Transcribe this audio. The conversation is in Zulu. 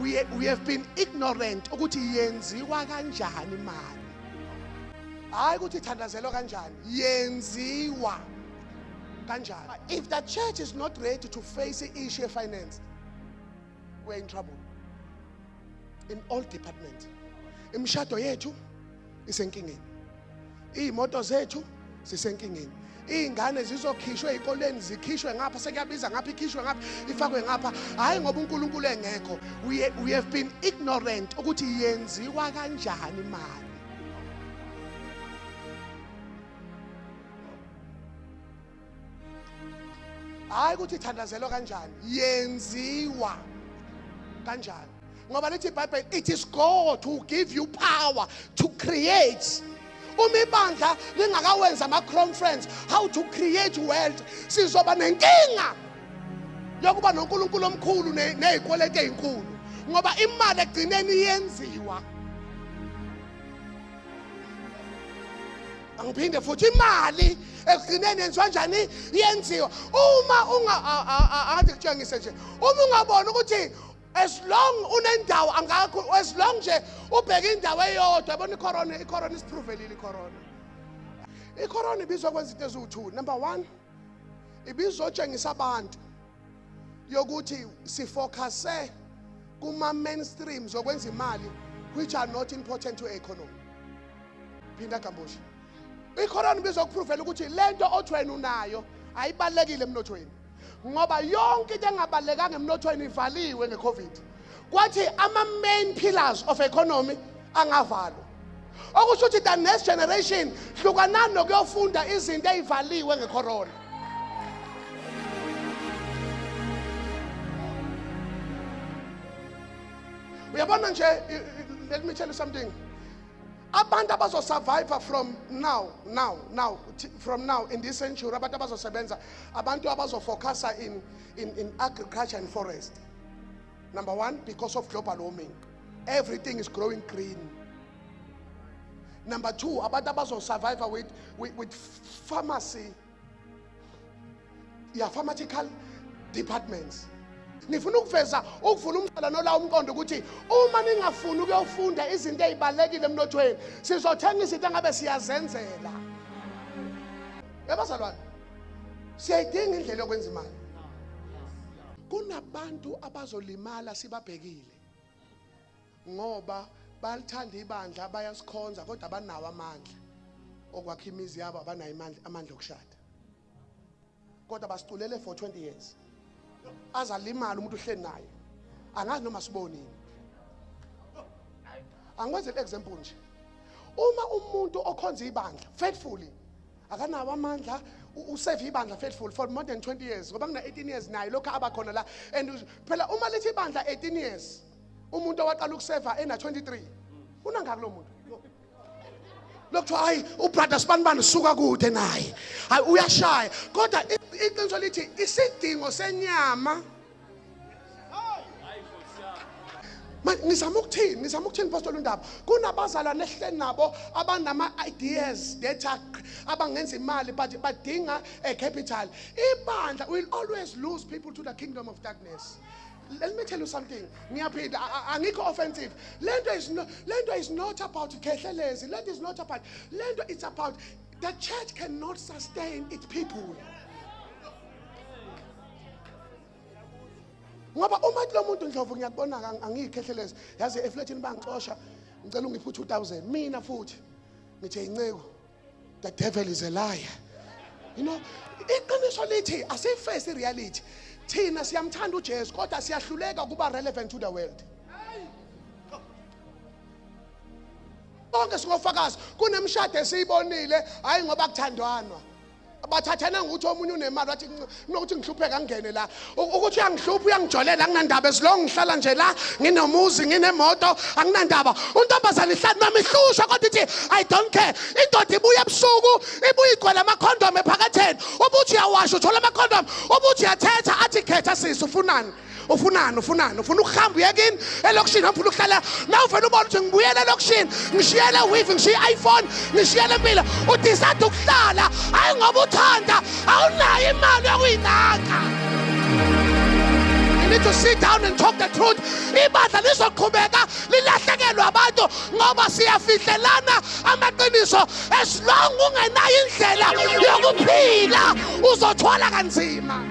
We have been ignorant ukuthi yenziwa kanjani imali. Hayi ukuthi ithandazelwa kanjani, yenziwa kanjani. If the church is not ready to face the issue of finance, we're in trouble in all departments. Imishado yethu isenkingeni, iy'moto zethu zisenkingeni, iy'ngane zizokhishwa ey'koleni, zikhishwe ngapha, sekuyabiza ngapha, ikhishwe ngapha, ifakwe ngapha. Hhayi ngoba uNkulunkulu engekho. We have been ignorant ukuthi yenziwa kanjani imali. Hayi ukuthi ithandazelwa kanjani, yenziwa kanjani. Ngoba lithi iBhayibheli, it is God who give you power to create. Uma ibandla lingakawenza ama-conference how to create wealth, sizoba nenkinga yokuba noNkulunkulu omkhulu nezikweleti ezinkulu, ngoba imali ekugcineni iyenziwa. Angiphinde futhi, imali ekugcineni yenziwa njani? Yenziwa. Uma unga angathi kutshengise nje, uma ungabona ukuthi as long unendawo angakho, as long nje ubheke indawo eyodwa, yabona icorona, icorona isiprovelile. Icorona ibizwa kwenza into eziwu-2. Number 1, ibizotshengisa abantu yokuthi sifocuse kuma mainstreams okwenza imali which are not important to economy. Phinda gambusha. Icorona ibizokupruvela ukuthi lento othi wena unayo ayibalekile emnothweni, ngoba yonke into engabalekanga emnothweni ivaliwe ngeCovid. Kwathi ama main pillars of economy angavalwa, okusho ukuthi the next generation hlukanani nokuyofunda izinto ezivaliwe ngecorona. Uyabona nje, let me tell you something. Abantu abazosurvive from now, now, now, from now in this century, abantu abazosebenza, abantu abazofocusa in agriculture and forest. Number 1, because of global warming, everything is growing green. Number 2, abantu abazosurvive with pharmacy, yeah, pharmaceutical departments. Ngifuna ukuveza ukuvula umzalwane ola umqondo ukuthi uma ningafuni ukuyofunda izinto ezibalekile emnothweni, sizothenga izinto engabe siyazenzela. Yabazalwane, siyayidinga indlela yokwenza imali. Kunabantu abazolimala sibabhekile ngoba balithanda ibandla, bayasikhonza, kodwa abanawo amandla okwakha imizi yabo, abanayo amandla okushada, kodwa basiculele for 20 years. Azalimala umuntu uhleli naye, angazi noma sibonini. Angikwenzele example nje, uma umuntu okhonza ibandla faithfully akanawo amandla, usave ibandla faithful for more than 20 years, ngoba ngina 18 years naye lokho abakhona la. And phela uma lithi ibandla 18 years, umuntu owaqala ukuseva ena 23, unangaki lo muntu? Lokuthiwa hayi ubrother sibanibani suka kude naye, hayi uyashaya. Kodwa iqiniso lithi isidingo senyama. Ngizama ukuthini? Ngizama ukuthini, Pastor Undaba? Kunabazalwane ehleni nabo abanama ideas that are abangenza imali, but badinga a capital. Ibandla will always lose people to the kingdom of darkness. Let me tell you something. Ngiyaphinda, angikho offensive. Lento is not about khehlelezi. Lento is not about lento, it's about the church cannot sustain its people. Ngoba uma lo muntu Ndlovu ngiyakubona angiyikhehlelezi, yazi eflatini bangixosha, ngicela ungiphe 2000 mina futhi ngithe inceko, the devil is a liar. You know, iqiniso lithi asiface reality. Thina siyamthanda uJesu kodwa siyahluleka ukuba relevant to the world. Bonke singofakazi kunemishado esiyibonile, hayi ngoba kuthandwanwa, bathathana ngokuthi omunye unemali, wathi kunokuthi ngihlupheke angene la, ukuthi uyangihlupha uyangijolela, anginandaba, as long ngihlala nje la nginomuzi nginemoto, anginandaba. Untombazane ihlala noma ihlushwa kodwa ithi I don't care. Indoda ibuya ebusuku, ibuya igcwele amakhondom ephaketheni, ubuthi uyawasha uthola amakhondom, ubuthi uyathetha athi khetha sisi, ufunani ufunani ufunani, ufuna ukuhamba uye kini elokishini, ufuna ukuhlala na, uvele ubone ukuthi ngibuyele elokishini, ngishiyele weave, ngishiye i-iPhone, ngishiyele impilo. Udecide ukuhlala, hayi ngoba uthanda, awunayo imali yokuyinaka. You need to sit down and talk the truth. Ibandla lizoqhubeka lilahlekelwe abantu ngoba siyafihlelana amaqiniso. As long ungenayo indlela yokuphila uzothwala kanzima.